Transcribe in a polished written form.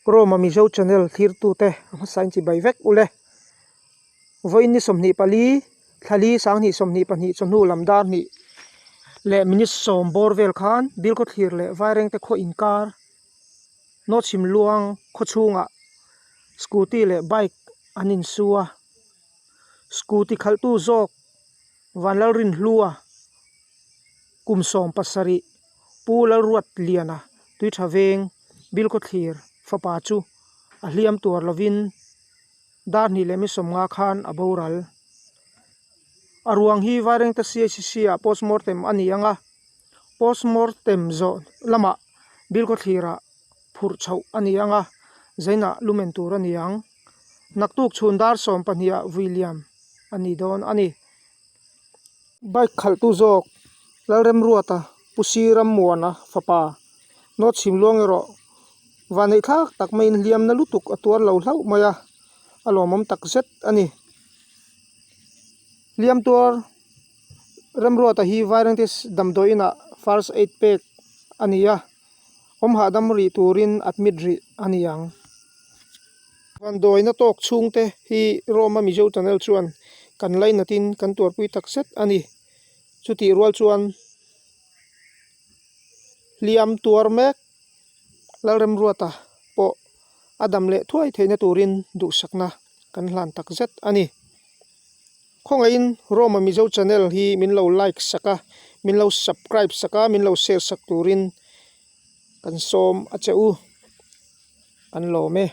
Roma Mizo Channel thlirtute a hmasa in chibai vek ule. Vawiin ni 24, thlali 2022 chawhnu lam dar hnih leh minute sawm bawr vel khan Bilkhawthlir leh Vairengte khaw inkar Nawchhim luang khaw chhungah scooty leh bike an insu a. Scooty khalhtu zawk Vanlalrinhlua kum 17 Pu Lalruat Liana tui tha veng Bilkhawthlir fapa chu a hliam tuar lovin dar hnih leh mi 50 khan a boral. A ruang hi Vairengte CHC ah postmortem a ni ang a, postmortem zawh lamah Bilkhawthlirah phurh chhoh a ni ang a, zainah lumen tur a ni ang. Naktuk chhun dar 12 ah vui liam a ni dawn a ni. Bike khalhtu zawk Lalremruata Pu Sirammuana fapa North Chhimluang erawh vanneih thlak tak maiin hliamna lutuk a tuar lo hlauh mai a, a lawmawm tak zet a ni. Hliam tuar Remruata hi Vairengte damdawiinah first aid pek a ni a, awm hahdam rih turin admit rih a ni ang. Vanduaina tawk chhungte hi Roma Mizo Channel chuan kan lainatin kan tuarpui tak zet a ni. Chutih rual chuan hliam tuar mek Lalremruata pawh a dam leh thuai theihna turin duhsakna kan hlan tak zet a ni. Khawngaihin Roma Mizo Channel hi min lo like sak a, min lo subscribe sak a, min lo share sak turin kan sawm a che u. Kan lawm e.